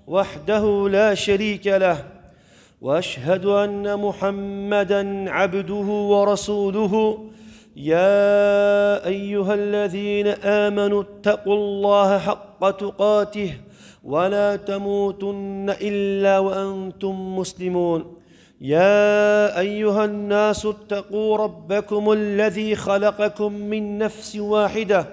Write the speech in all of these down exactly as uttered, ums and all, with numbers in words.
وحده لا شريك له، وأشهد أن محمدا عبده ورسوله. يا أيها الذين آمنوا اتقوا الله حق تقاته ولا تموتن إلا وأنتم مسلمون. يا أيها الناس اتقوا ربكم الذي خلقكم من نفس واحدة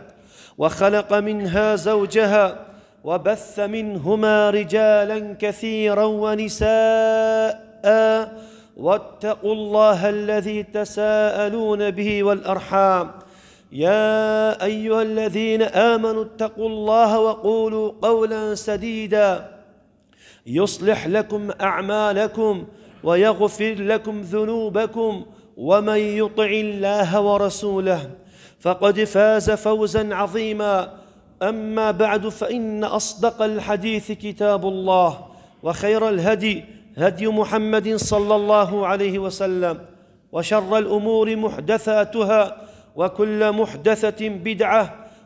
وخلق منها زوجها وبث منهما رجالا كثيرا ونساء واتقوا الله الذي تساءلون به والأرحام. يا أيها الذين آمنوا اتقوا الله وقولوا قولا سديدا يصلح لكم أعمالكم ويغفر لكم ذنوبكم ومن يطع الله ورسوله فقد فاز فوزا عظيما. أما بعد، فإن أصدق الحديث كتاب الله، وخير الهدي هدي محمد صلى الله عليه وسلم، وشر الأمور محدثاتها، وكل محدثة بدعة،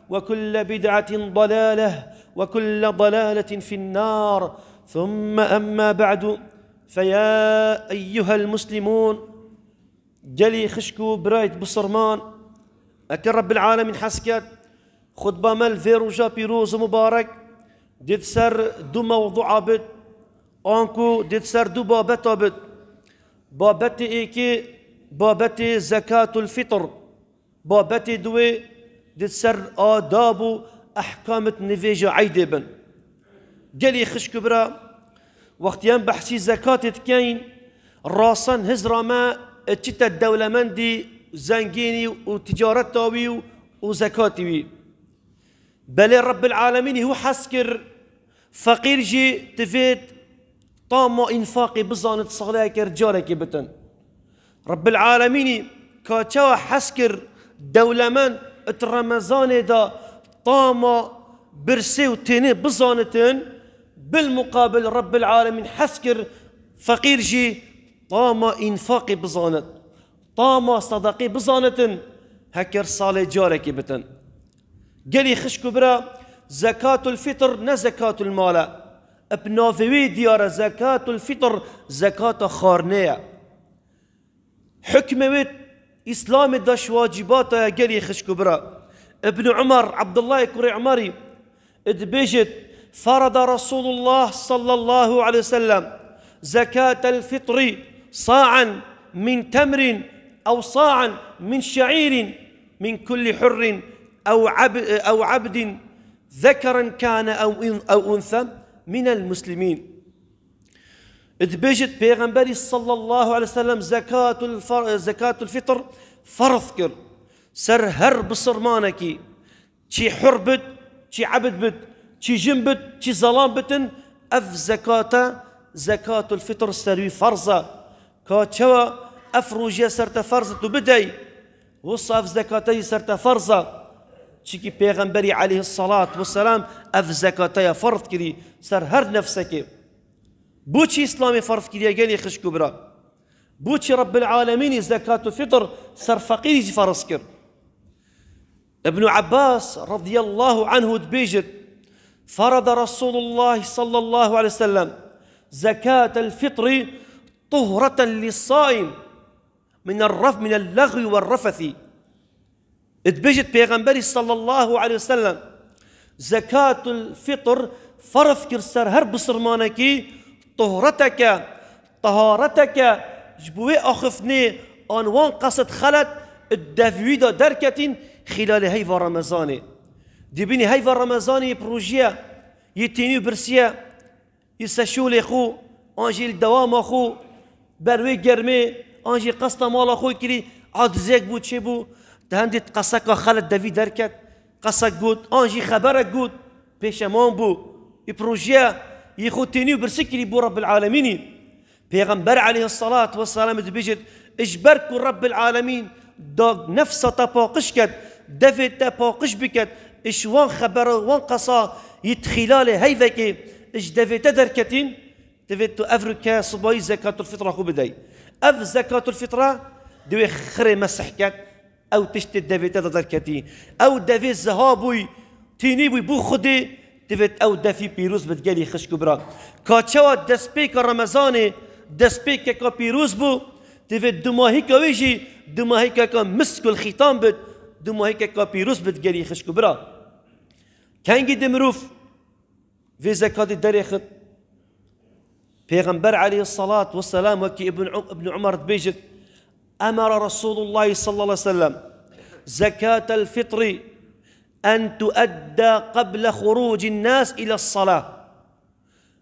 وكل بدعة ضلالة، وكل ضلالة في النار. ثم أما بعد، فيا أيها المسلمون، gelî xişk û birayt bisilman, eke Rebbil Alemîn hez ket, xutba me li vê roja pîroz û mubarek dê di ser du mewdûa bit, anku dê di ser du babeta bit. Babetê êkê, babetê zekatul fitr. Babetê duwê dê di ser adab û ehkamit nivêja eydê bin. Gelî xişk û bira, wextî em behsî zekatê dikeyn, rasan hizra me çite dewlemendî, zengînî û ticareta wî û, û zekatî wî. Belê Rebbil Alemînî hû hez kir, feqîr jî divêt tama înfaqê bizanit, saleyeke carekê bitin. Rebbil Alemînî ka çawa hez kir dewlemend it Remezanê de tama birsê û tênê bizanitin, bil muqabil Rebbil Alemîn hez kir feqîr jî tama înfaqê bizanit, tama sedeqê bizanitin, heker salê carekê bitin. Gelî xişk û bira, zekatul fitr ne zekatul mal e. Bi navê wî diyar e, zekatul fitr zekata xwarnê ye. Hukmê wê Îslamê de ji wacibata ye, gelî xişk û bira. Ibn Umar, Abdullahê kurê Umerî, dibêjit, فرض رسول الله صلى الله عليه وسلم زكاة الفطر صاعا من تمر أو صاعا من شعير من كل حر أو عب-، أو عبد ذكرا كان أو أن-، أو أنثى من المسلمين. Dibêjit, Pêxemberî sallallahu aleyhi ve sellem zekatul far-, zekatul fitr ferz kir ser her bisilmanekî, çî hur bit, çî ebd bit, çî jin bit, çî zelam bitin, ev zekata, zekatul fitr ser wî ferz e. Ka çawa ev rojî ser te ferz e tu bidey, wisa ev zekata jî ser te ferz e. Çikî Pêxemberî aleyhissalatu vesselam ev zekata ya ferz kirî ser her nefsekê. Boçî Îslamê ferz kiriye gelî xişk û bira? Boçî Rebbil Alemînî zekatul fitr ser feqîrî jî ferz kir? Ibn Abbas radiyallahu anhu dibêjit, فرض رسول الله صلى الله عليه وسلم زكاة الفطر طهرة للصائم من الرف-، من اللغو والرفث. Dibêjit, Pêxemberî sallallahu aleyhi ve sellem zekatul fitr ferz kir ser her bisilmanekî, tuhreteke, tehareteke ji bo wê axiftinê an wan qesid xelet di devî wî de derketîn xîlalê heyva Remezanê. Dibînî heyva Remezanê yê projiye, yê tênî û birsiye, yê seşolê xwe, an jî li dewama xwe, ber wê germê, an jî qesta mala xwe kirî, acizek bû, çêbû, di hendê qeseka xelet devî derket, qesek got, an jî xeberek got, pêşeman bû. Î projiye yê xwe tênî û birsi kirî bo Rebbil Alemînî. Pêxember aleyhissalatu vesselam dibêjit, ji ber ku Rebbil Alemîn da nefsa te paqij ket, devê te paqij biket, ji wan xebera, wan qesa yî di xîlalê heyvekê ji devê te derketîn, divê tu ev rûke sibayî zekatul fitra xwe bidey. Ev zekatul fitra divê xirê mesih ket, ew tiştê devê te de derketî. Ew devê ziha bûy, tînî bûy, bû Xwedê Divêt ew defî pîroz bit gelî xişk û bira. Ka çawa destpêka Remezanê destpêkeka pîroz bû, divêt dumahîka wê jî dumahîkeka miskul xîtan bit, dumahîkeka pîroz bit gelî xişk û bira. Kengî di mirov vê zekatê derêxit? Pêxember aleyhisselat vesselam wekî Ibn, Ibn Umar dibêjit, emara Resulullah sallallahu aleyhi ve sellem zekatel fitri en tuedda qeble xurucin nas ile salah.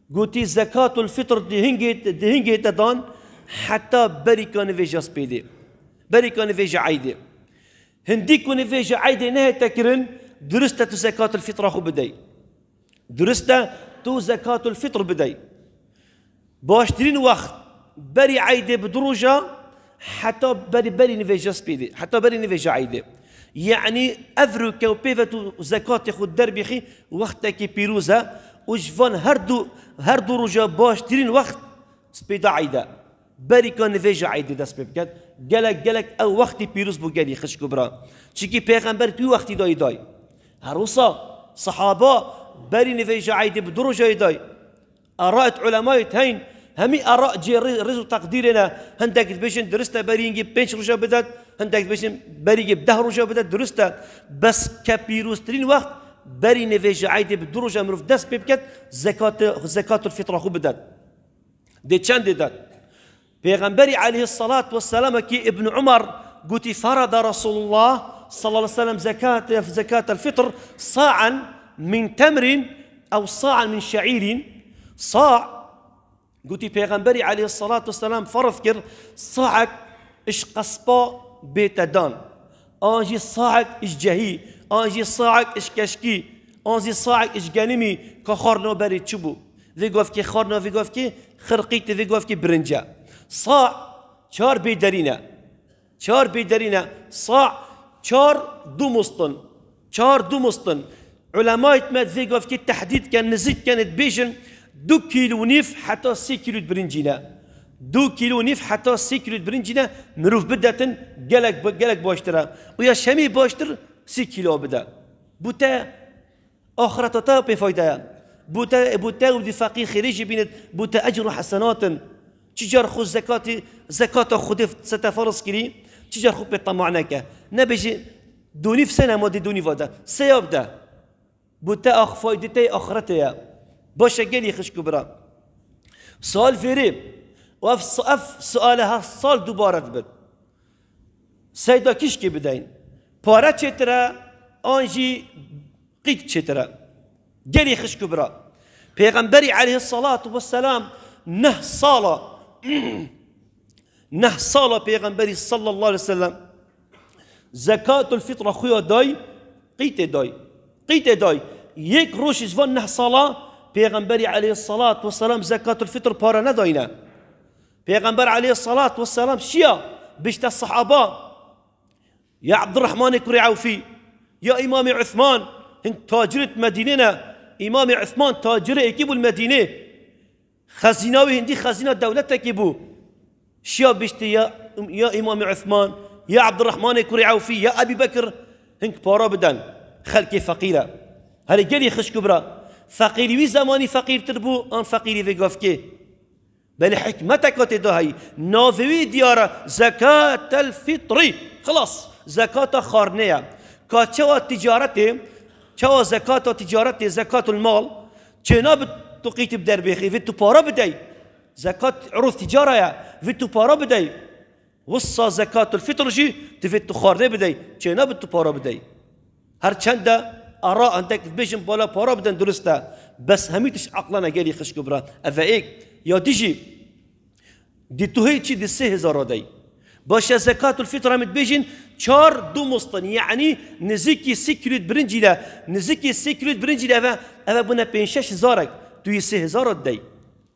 Gotî, zekatul fitr di hingê, di hingê te dan heta berîka nivêja spêdê. Berîka nivêja eydê. Hindî ku nivêja eydê nehête kirin, durist e tu zekatul fitra xwe bidey. Durist e tu zekatul fitr bidey. Baştirîn wext berî eydê bi du roja, heta berî, berî nivêja spêdê, heta berî nivêja eydê. Yanî ev rûke û pê ve tu zekatê xwe derbixî, wextekî pîroz e û ji van her du, her du roja baştirîn wext spêda eyd e. Berîka nivêja eydê dest pê biket. Gelek, gelek ew wextî pîroz bû gelî xişk û bira. Çikî Pêxember tu wextî dayî day. Her wisa sehaba berî nivêja eydê bi du roja yê day. Araet ulemayê heyn, hemî ara cê rê-, rêz û teqdîrê ne. Hindek dibêjin durist e berî yingî pênc roja bidet, hindek dibêjin berî yingî deh roja bidet, durist e. Bes ke pîroztirîn wext berî nivêja eydê bi du roja mirov dest pê biket, zekat, zekatul fitra xwe bidet. Dê çendê de? Pêxemberî aleyhisselat vesselam ki Ibn Umar gotî, farada Resulullah sallallahu aleyhi ve sellem zekat, zekatel fitr sa'an min temrin ew sa'an min şe'irin. Sa', gotî Pêxemberî aleyhisselat vesselam farz kir, sa'ek iş qespa bête dan. An jî saek ji cehî, an jî saek ji keşkî, an jî saek ji genimî ka xwarno berê çi bû. Vê govkê xwarno, vê govkê xirqîtê, vê govkê birince. Sa çar bêderî ne. Çar bêderî ne. Sa çar du mustin. Çar du mustin. Ulemayê me vê govkê tehdîd ken, nizîk ken, dibêjin du kîlo û nîv heta sê kîlo birincî ne. Du kîlo û nîv heta sê kîlo birincî ne, mirov bidetin, gelek, gelek baştir e. Û ya şemî baştir sê kîlo bide. Bû te axireta te pê fayde ye. Bû te, bû te û di feqîr xêrê jî bînit, bû te ecr û hesenat in. Çi car xwe zekatî, zekata Xwedê se te ferz kirî, çi car xwe pê tema neke. Nebêjî, du nîv sene ma dê du nîva de. Sê ya bide. Bû te ax-, faydê te yê axretê ye. Baş e gelî xişk û bira. Sual fêrî. Û ev su-, ev suale her sal dubare dibin. Seyda kişkê bideyn. Pare çêtir e, an jî qît çêtir e. Gelî xişk û bira. Pêxemberî aleyhisselatu vesselam neh sala, neh sala Pêxemberî sallallahu aleyhi ve sellem zekatul fitra xuya day, qîtê day. Qîtê day. Yek roj ji van neh sala Pêxemberî aleyhisselatu vesselam zekatul fitr para nedayne. Pêxember aleyhisselatu vesselam şiya bişte sahaba. Ya Abdurrahmanê kurê Ewfî, ya Îmamê Uthman, hin tacirêt Medînê ne. Îmamê Uthman tacirê êkî bû li Medînê. Xezîna wî hindî xezîna dewletekî bû. Şiya biştî ya, ya Îmamê Uthman, ya Abdurrahmanê kurê Ewfî, ya Ebî Bekir, hink para biden. Xelkê feqîr e. Herê gelî xişk û bira. Feqîrî wî zemanî feqîrtir bû, an feqîrî vê gavkê. Belê hikmeteka tê de heyî. Navê wî diyar e. Zekatel fitrî. Xilas. Zekata xarnê ye. Ka çawa ticaretê, çawa zekata ticaretê, zekatul mal, çênabe tu qîtî bi derbêxî, vê tu para bidey. Zekat urûz ticara ye. Vê tu para bidey. Wisa zekatul fitr jî divê tu xwarnê bidey, çênabe tu para bidey. Her çend de ara endek dibêjin bala para bidin durist e. Bes hemî tişt aqlana gelî xişk û bira. Ev e êk. Ya dî jî dî tu hê çî di sê hezara dey. Baş e zekatul fitra em dibêjin çar du mustin. Yanî nizîkî sê kîlo birincî le, nizîkî sê kîlo birincî le eve, eve bûne pênc şeş hezarek. Tu yî sê hezara dey.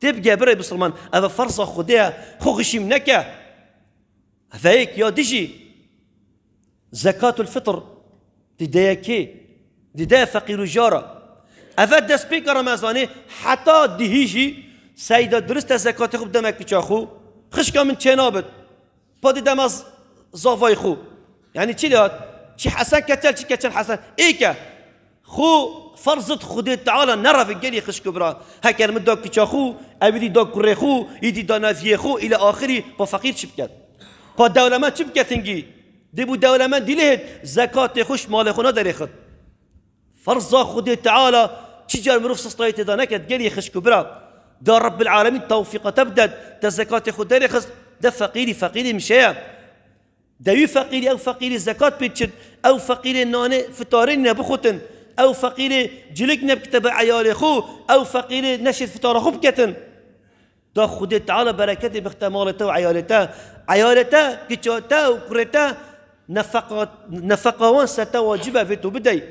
Tê bige birê bisilman. Eve ferza Xwedê ye. Xwe xişîm neke. Veyek ya dijî zekatul fitr dideye kê? Dideye feqîr û jara. Eve destpêka Remezanê heta dihî jî seyda durist e zekatê xwe bideme kiça xwe. Xişka min çênabit. Pa dideme z-, zavayê xwe. Yani çi lê hat? Çi Hesen Keçel, çi Keçel Hesen. Êke. Xwe ferzit Xwedê Teala nerevit gelî xişk û bira. Heker min da kiça xwe, ewî dî da kurê xwe, yî dî da neviyê xwe, île axirî pa feqîr çi biket? Pa dewlemend çi biket hingî? Dê bû dewlemend dîlê hêt, zekatê xwe ji malê xwe naderêxit. Ferza Xwedê Teala çi car mirov sistayê tê da neket, gelî xişk û bira. Da Rebbil Alemîn tewfîqa te bidet, te zekatê xwe derêxist, de feqîrî, feqîrî mişeye. Dewî feqîrî, ew feqîrî zekat pê çin, ew feqîrê nanê fitarê nîne bixutin, ew feqîrê cilik nebikite bi eyalê xwe, ew feqîrê neşêt fitara xwe biketin. Da Xwedê Teala bereketê bixte malê te û eyalê te. Eyalê te, kiça te û kurê te nefeqa, nefeqa wan ser te wacib e vê tu bidey.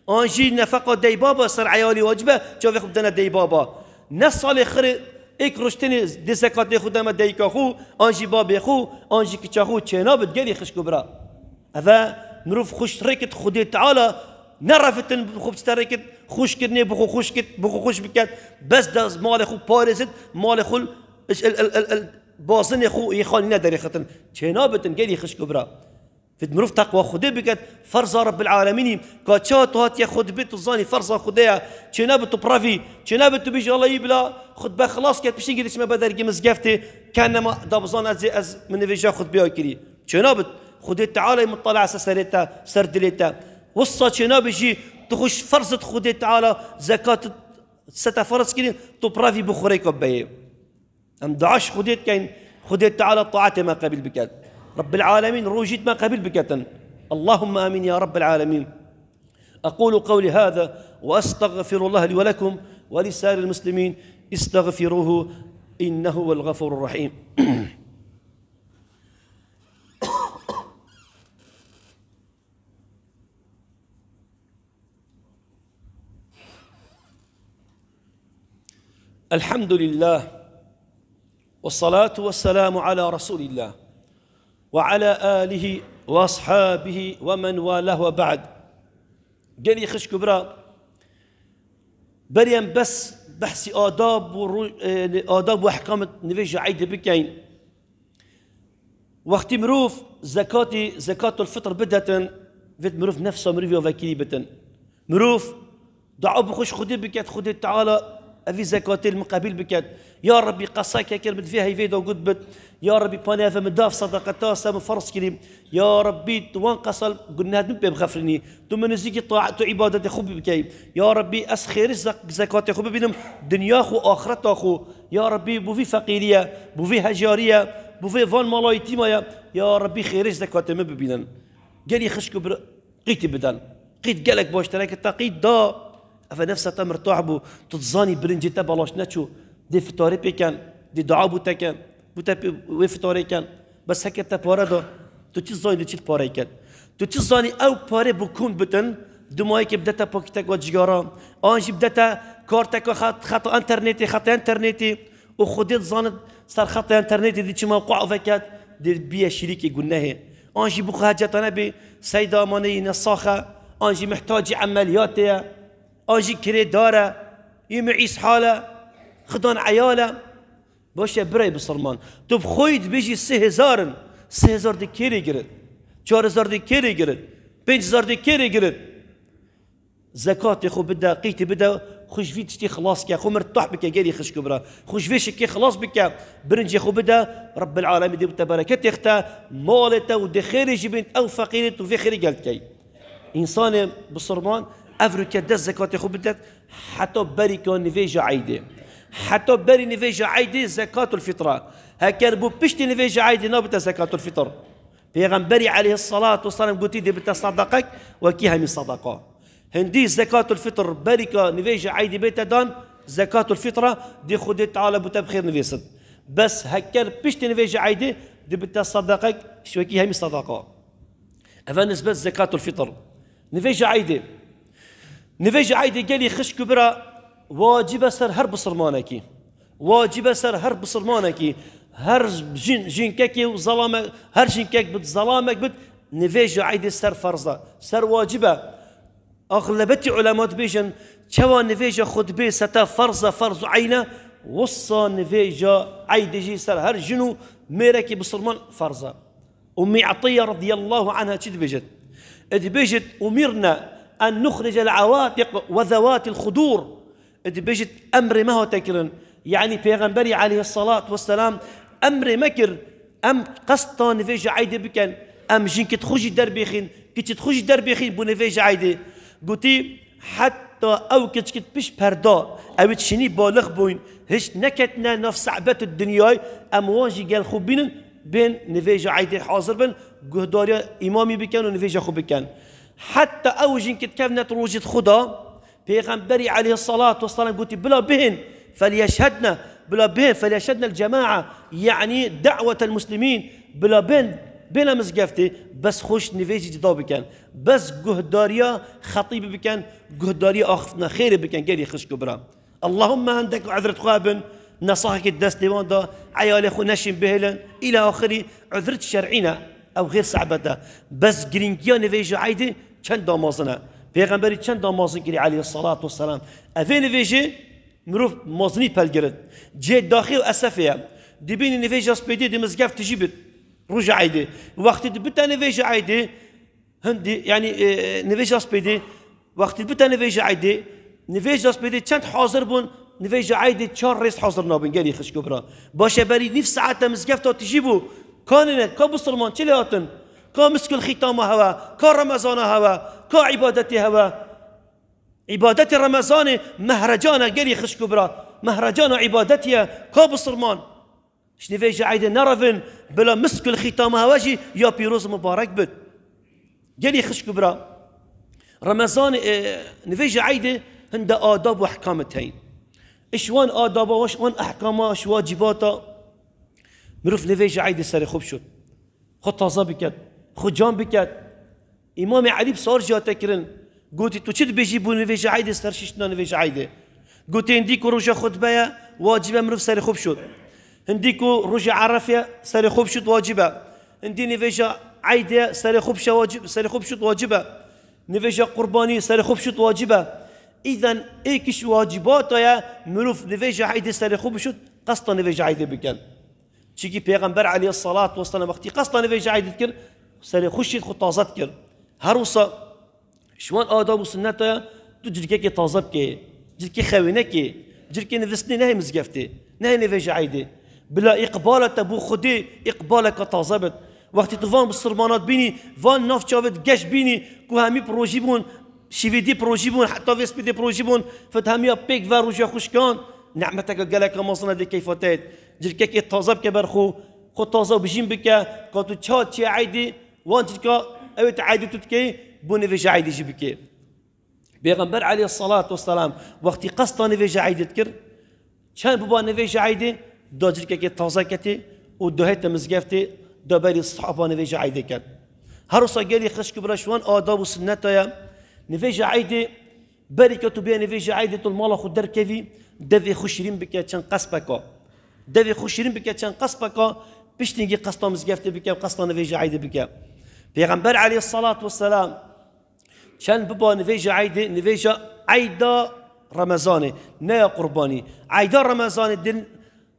An jî nefeqa dey baba ser eyalî wacib e, çavê xwe bidene dey baba. Ne salê xirê êk roj tenê dê zekatê xwe deme dayika xwe, an jî babê xwe, an jî kiça xwe çênabit gelî xişk û bira. Eve mirov xwe ji rêkit Xwedê Teala nerafitin xwe biste rêkit xweşkirinê, bi xwe xweş kit, bi xwe xweş biket, bes de malê xwe parêzit, malê xwe il, il, il, il, il, bazinê xwe yê xalî nederêxitin. Çênabitin gelî xişk û bira. Vêt mirov teqwa Xwedê biket, ferza Rebbil Alemînî, ka çawa tu hatiye xutbê tu zanî ferza Xwedê ye, çênabit tu pirevî, çênabit tu bêjî, Allah yî bila xutbe xilas ket, piştî gidişme be dergê mizgeftê, kenema da bizan ez, ez min nivêja xutbeya kirî. Çênabit, Xwedê Teala yê mitala ser serê te, ser dilê te. Wisa çênabit jî, tu xwe ji ferzit Xwedê Teala zekat sete ferz kirî, tu pirevî bi xurêka beyê. Em dua ji Xwedê dikeyn, Xwedê Teala taetê me qebîl biket. Rabbil Alemîn rojît me qebîl biketin. Allahümme amin ya Rabbil Alemîn. أقول قولي هذا وأستغفر الله لي ولكم ولسائر المسلمين. استغفروه إنه هو الغفور الرحيم. الحمد لله، والصلاة والسلام على رسول الله، وعلى آله وأصحابه ومن والاه وبعد. Gelî xişk û bira, berî em bes behsî adab û ru-, e, adab û ehkamê nivêja eydê bikeyn. Wextî mirov zekatî, zekatul fitr bidetin, vêt mirov nefsa mirov ya vekirî bitin. Mirov dua bi xwe ji Xwedê biket, Xwedê Teala evî zekatê li min qebîl biket. Ya Rebbî, qesayeke kir min di vê heyvê de got bit. Ya Rebbî, panê eve min da ev sedaqeta se min ferz kirî. Ya Rebbî, tu wan qesa guneh min pê bixefirînî. Tu min nizîkî taet û îbadetê xwe bikey. Ya Rebbî, ez xêrî zek-, zekatê xwe bibînim, dinya xwe, axireta xwe. Ya Rebbî, bo vî feqîrî ye, bo vî hejarî ye, bo vê van mala yetîma ye. Ya Rebbî, xêrê ji zekatê min bibînin. Gelî xişk û bir qîtî bidin. Qît gelek baştir e, te qît da. Eve nefsa te mirtah bû. Tu dizanî bilincê te belaş neçû. Dê fitarê pê ken, dê dua bo te ken, bo te pê wê fitarê ken. Bes heke te pare da, tu çi zanî tu çi parey ket? Tu çi zanî ew parê bi kûn bitin, dumayekê bidete pakîteka cigara, an jî bidete karteka xet-, xeta internetê, xeta internetê û Xwedê dizanit ser xeta internetê dî çima qu veket, dê biye şirîkê gunehê. An jî bi xwe hecetane bê, seyda amaneyî ne sax e, an jî mihtacî emeliyatê ye, an jî kirêdar e, yê miîshal e, xidan eyal e. Baş e, birayê bisilman. Tu bi xwe yî dibêjî sê hezar in. Sê hezar dê kê rê girit? Çar hezar dê kê rê girit? Pênc hezar dê kê rê girit? Zekatê xwe bide, qîtî bide, xwe ji vî tiştî xilas ke, xwe mirtah bike gelî xişk û bira. Xwe ji vê şikê xilas bike, birincê xwe bide, Rebbil Alemîn dê bi te bereketê xite, malê te û dê xêrê jî bîn, ew feqîrê tu vê xêrê gel dikey. Însanê bisilman ev rûke dest zekatê xwe bidet heta berîka nivêja eydê. Heta berî nivêja eydê zekatul fitra. Heker bû piştî nivêja eydê nabite zekatul fitr. Pêxemberî aleyhissalatu vesselam gotî dê bite sadaqek wekî hemî sadaqa. Hindî zekatul fitr berîka nivêja eydê bête dan zekatul fitra dê Xwedê Teala bû te bi xêr nivêsit. Bes heker piştî nivêja eydê dê bite sadaqek ji wekî hemî sadaqa. Eve nisbet zekatul fitr. Nivêja eydê. Nivêja eydê gelî xişk û bira wacib e ser her bisilmanekî. Wacib e ser her bisilmanekî. Her jin, jinkekê û zelame-, her jinkek bit, zelamek bit, nivêja eydê ser ferz e. Ser wacib e. Axlebetî ulema dibêjin, çawa nivêja xutbê sete ferz e, ferz û eyn e, wisa nivêja eydê jî ser her jin û mêrekî bisilman ferz e. Ummî Etîye radiyallahu anha çi dibêjit? E dibêjit, "Umirna en nuxricel awatiq ve zewatil xudur. Dibêjit emrê me hate kirin. Yanî Pêxemberî aleyhisselat vesselam emrê me kir, em qesta nivêja eydê bikin, em jinkit xwe jî derbêxin, kiçit xwe jî derbêxin bo nivêja eydê. Gotî, heta ew kiçkit pişt perda, ew it şinî balix bûyn, hiç neketine nav se'betê dinyayê, em wan jî gel xwe bînin, bên nivêja eydê hazir bin, guhdariya îmamî bikin û nivêja xwe bikin. Heta ew jinkit kevnet rojit xwe da, Pêxemberî aleyhissalatu vesselam gotî, bila bihên, felyeşhedne, bila bihên, felyeşhedne el cema'a, yani da'wetel muslimin, bila bên, bêne mizgeftê, bes xweş nivêjî cida bikin, bes guhdariya xetîbî bikin, guhdariya axiftina xêrê bikin, gelî xişk û bira. Allahümme hindek uzret xwe bin, nesahekê destê wan da, eyalê xwe neşin bihêlin, îla axirî uzret şer'î ne, ew xêr se'bet e. Bes girîngiya nivêja eydê çend damazin e. Pêxemberî çend damazin kirî aleyhissalatu vesselam. Evê nivêjê mirov mazinî pelgirit. Cihê daxî û esefê ye. Dibînî nivêja spêdê di mizgeft tijî bit. Roja eydê. Wextî dibite nivêja eydê, Hindî, yanî, e, nivêja spêdê, wextî bite nivêja eydê, nivêja spêdê çend hazir bûn, nivêja eydê çar rêz hazir nabin, gelî xişk û bira. Baş e berî nîv saete mizgefta tijî bû. Ka nêne, ka bisilman, çi lê hatin? Ka miskul xîtama hewe, ka remezana hewe, ka îbadetê hewe. Îbadetê remezanê mehrecana, gelî xişk û bira. Mehrecana îbadetî ye, ka bisilman. Ji nivêja eydê nerevin, bila miskul xîtama hewe jî ya pîroz û mibarek bit. Gelî xişk û bira. Remezan, e, nivêja eydê hinde adab û ehkamit heyî. Iş wan adaba, wan ehkama, ji wacibata mirov nivêja eydê serê xwe bişot. Xwe taze biket, xwe can biket. Îmamê Elî bi sar jî hate kirin. Gotî, tu çi dibêjî bo nivêja eydê, ser şiştina nivêja eydê? Gotî, hindî ku roja xutbe ye, wacib e mirov serê xwe bişot. Hindî ku roja Erefe ye, serê xwe bişot wacib e. Hindî nivêja eydê ye, serê xwe bişe wacib, serê xwe bişot wacib e. Nivêja qurbanî, serê xwe bişot wacib e. Îden êk ji wacibata ye, mirov nivêja eydê serê xwe bişot, qesta nivêja eydê bikin. Çikî Pêxember aleyhissalatu vesselam wextî qesta nivêja eydê dikir, serê xwe şît xwe taze dikir. Her wisa ji wan adab û sunneta ye, tu cirkekê taze bikê, cirkê xewê nekê, cirkê nivistinê nehê mizgeftê, nehê nivêja eydê. Bila îqbala te bo Xwedê îqbaleke taze bit. Wextî tu van bisilmana dibînî, van nav çavê di geş bînî, ku hemî bi rojî bûn, şîvêdî bi rojî bûn, heta vê spêdê bi rojî bûn, fit hemiya pêk ve roja xwe şikand, nimeteke geleke mezin e dê keyfa te yê. Cirkekê taze bike ber xwe, xwe taze û bijîn bike, ka tu ça çê eydê, wan cirka ew ê tu eydê tu dikey, bo nivêja eydê jî bikê. Pêxember aleyhissalatu vesselam wextî qesta nivêja eydê dikir, çend biba nivêja eydê, da cirkekê taze ketê û da hête mizgeftê, da berî sihaba nivêja eydê ket. Her wisa gelî xişk û bira ji wan adab û sunneta ye, nivêja eydê, berî ke tu bê nivêja eydê tu li mala xwe derkevî, devê xwe şirîn bike çend qespeka. Devê xwe şirîn bike çend qespeka, piştîngî qesta mizgeftê bike, qesta nivêja eydê bike. Pêxember aleyhissalatu vesselam çend biba nivêja eydê, nivêja eyda Remezanê, ne ya qurbanî. Eyda Remezanê din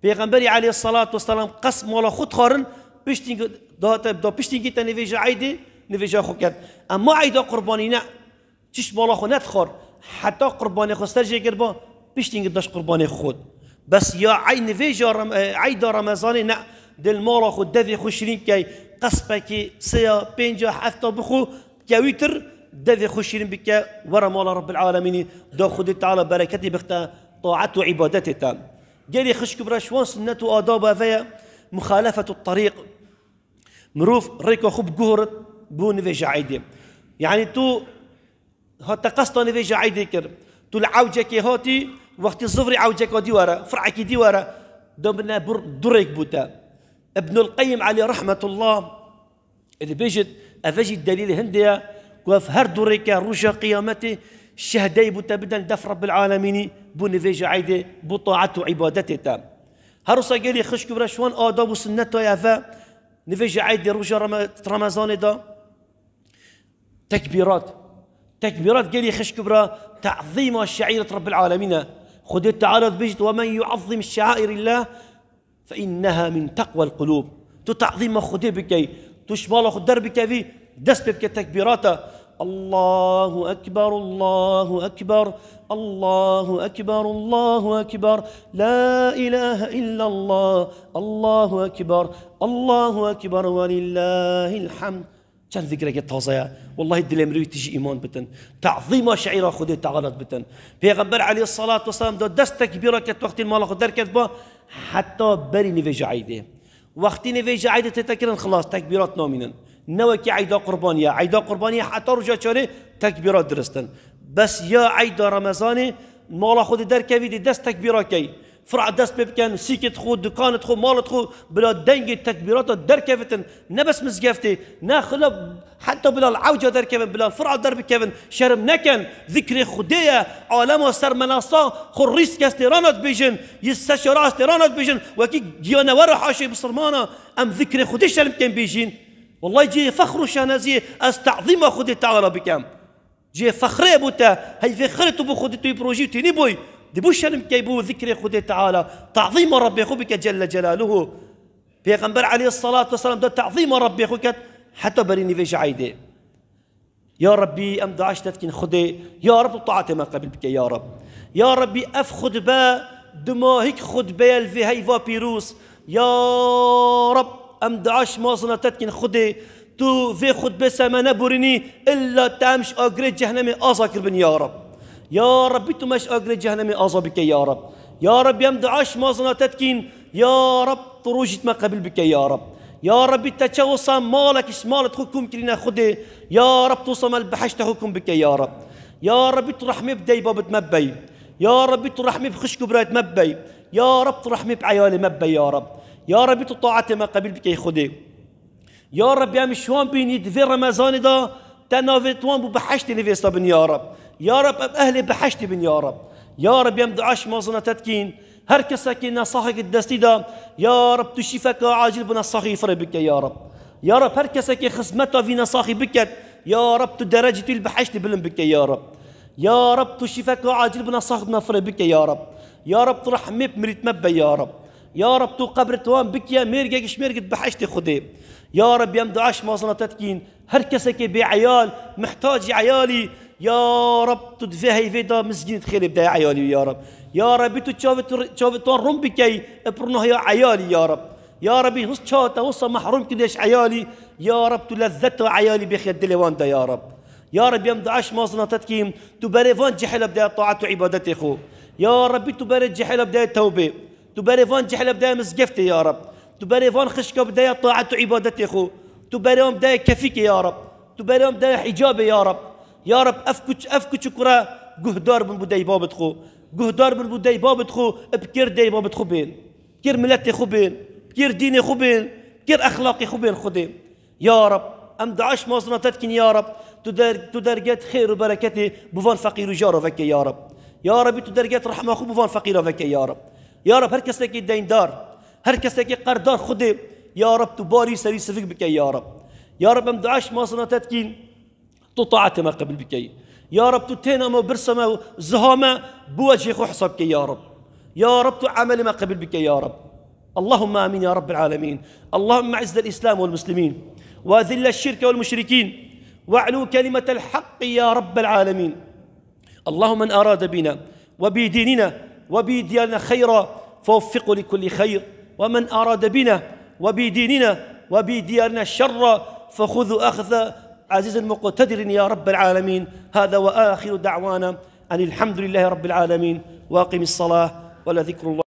Pêxemberî aleyhissalatu vesselam qest mala xwe dixwarin, piştî date, da piştî te nivêja eydê, nivêja xwe ket. Ema eyda qurbanî ne, çiş mala xwe nedixwar, heta qurbanê xwe ser jê kiriba, piştî daş qurbanê xwe xwet. Bes ya ey nivêja Rem-, e, eyda Remezanê ne, dil mala xwe devê xwe şirîn key, qespekî, seya, pênca, hefta bixwe, Kewîtir devê xwe şîrin bike, were mala Rabbil Alemînî, da Xwedê Teala bereketê bixte taet û îbadetê te. Gelî xişk û bira ji wan sunnet û adaba ve ye, muxalefetu terîq. Mirov rêka xwe biguhorit bo nivêja eydê. Yanî tu hate qesta nivêja eydê kir. Tu li ewcekê hatî, wextî zivrî ewceka dî were, firekî dî were, da bine bir du rêk bû te. Ibnul Qeyyim Elî rahmetullah, Ê dibêjit, ev jî delîlê hindê ye ku ev her du rêke roja qiyametê şehdeyê bo te bidin def Rabbil Alemînî, bo nivêja eydê, bo taet û îbadetê te. Her wisa gelî xişk û bira ji wan adab û sunneta ye ve, nivêja eydê roja Reme-, Remezanê de tekbîrat. Tekbîrat gelî xişk û bira tazîma şeîret Rabbil Alemîn e. Xwedê Teala dibêjit, "Ve men yuazzim şeairillah fe inneha min teqwel qulûb." Tu tazîma Xwedê bikey, tu ji mala xwe derbikevî, dest pê bike tekbîrata. Allahu Ekber, Allahu Ekber, Allahu Ekber, Allahu Ekber, La ilahe illallah, Allahu Ekber, Allahu Ekber ve lillahil hamd. Çend zikreke taze ye. Wellahî dilê mirî tijî îman bitin. Tazîma şeîra Xwedê Teala bitin. Pêxember aleyhissalatu vesselam da dest tekbîra ket wextî mala xwe derketba, heta berî nivêja eydê. Wextî nivêja eydê tête kirin, xilas, tekbîrat namînin. Ne wekî eyda qurbanî ye. Eyda qurbanî ye heta roja çarê tekbîrat diristin. Bes ya eyda Remezanê mala xwe dê derkevî dê dest tekbîra key. Fira dest pê bikin, sîkit xwe, dukanit xwe, malit xwe, bila dengê tekbîrata derkevitin. Ne bes mizgeftê, ne xila heta bila li ewca derkevin, bila fira derbikevin, şerm nekin. Zikrê Xwedê ye, alema sermenasa xwe rîs kes têrana dibêjin, yi seşara ez têrana dibêjin, wekî giyanewera haşê bisilmana, em zikrê Xwedê şerm bikin bêjîn. Wellahî cihê fexr û şahnaziyê ez tazîma Xwedê Teala bikim. Cihê fexrê bû te, heyvê xirê tu bû Xwedê tu yî bi rojî û tînî bûy. Dibû şerm key bû zikrê Xwedê Teala, tazîma Rebbê xwe bike Celle Celaluhu. Pêxember aleyhissalatu vesselam da tazîma Rebbê xwe ket heta berî nivêja eydê. Ya Rebbî, em duaş te dikîn Xwedê, ya Reb tu taetê me qebîl bike ya Reb. Ya Rebbî, ev xutbe, dimahîk xutbe ye li vê heyva pîroz. Ya Reb, em duaş mazina te dikîn Xwedê, tu vê xutbê ser me neborînî, illa te em ji agirê cehnemê aza kiribin ya Reb. Ya Rebbî, tu me ji agirê cehnemê aza bike ya Reb. Ya Rebbî, em duaş mazina te dikîn, ya Reb, tu rojît me qebîl bike ya Reb. Ya Rebbî, te çawa wisa malek ji malet xwe kom kirîne Xwedê, ya Reb, tu wisa me li behiştê xwe kom bike ya Reb. Ya Rebbî, tu rehmê bi dey babit me bey. Ya Rebbî, tu rehmê bi xişk û birayet me bey. Ya Reb, tu rehmê bi eyalê me bey ya Reb. Ya Rebbî, tu taetê me qebîl bikey Xwedê. Ya Rebbî, em ji wan bînî di vê Remezanê de te navê wan bû behiştê nivêsta bin ya Reb. Ya Reb, em ehlê behiştê bin ya Reb. Ya Rebbî, em dua ji mazina te dikîn. Her kesekê nesaxek di destî de, ya Reb, tu şîfeka acil bi nesaxî firê bike ya Reb. Ya Reb, her kesekê xizmeta vî nesaxî biket, ya Reb, tu derecî tu li behiştê bilind bike ya Reb. Ya Reb, tu şîfeka acil bi nesax me firê bike ya Reb. Ya Reb, tu rehmê bi mirît me be ya Reb. Ya Reb, tu qebrê wan bikiye mêrgek ji mêrgit behiştê Xwedê. Ya Reb, em dua ji mazina te dikîn. Her kesekê bê eyal, mihtacî eyalî, ya Reb, tu di vê heyvê de mizgînî dixêlê bideye eyalî, ya Reb. Ya Rebbî, tu çavê tu, çavê tu rûn bikey, bi rûnahiya eyalî, ya Reb. Ya Rebbî, hus çawa te wisa mehrûm kiriye ji eyalî, ya Reb, tu lezzeta eyalî bêxî dilê wan de, ya Reb. Ya Rebbî, em dua ji mazina te dikîn, tu berê van cehêla bideye taet û îbadetê xwe. Ya Rebbî, tu berê cehêla bideye tewbê. Tu berê van cehêla bideye mizgeftê ya Reb. Tu berê van xişka bideye taet û îbadetê xwe. Tu berê wan bideye kefîkê ya Reb. Tu berê wan bideye hicabê ya Reb. Ya Reb, ev kuç, ev kuç û kure guhdar bin bû dey babit xwe. Guhdar bin bû dey babit xwe, bi kêr dey babit xwe bên. Kêr miletê xwe bên. Kêr dînê xwe bên. Kêr exlaqê xwe bên Xwedê. Ya Reb, em dua ji mazina te dikîn ya Reb. Tu der, tu derget xêr û bereketê bi van feqîr û jara veke ya Reb. Ya Rebbî, tu derget rehma xwe bi van feqîra veke ya Reb. Ya Reb, her kesekî deyndar, her kesekî qerdar Xwedê, ya Reb, tu barî serî sivik bike ya Reb. Ya Reb, em dua ji mazina te dikîn, tu taetê me qebîl bikey. Ya Reb, tu têna me û birsa me û ziha me bi wecihê xwe hesab bike ya Reb. Ya Reb, tu emelê me qebîl bike ya Reb. اللهم آمين يا رب العالمين. اللهم أعز الإسلام والمسلمين وأذل الشرك والمشركين واعلو كلمة الحق يا رب العالمين. اللهم من أراد بنا وبديننا وبديارنا خيرا فوفقه لكل خير، ومن أراد بنا وبديننا وبديارنا شرا فخذه أخذ عزيز مقتدر يا رب العالمين. هذا وآخر دعوانا أن الحمد لله رب العالمين، وأقم الصلاة ولذكر الله.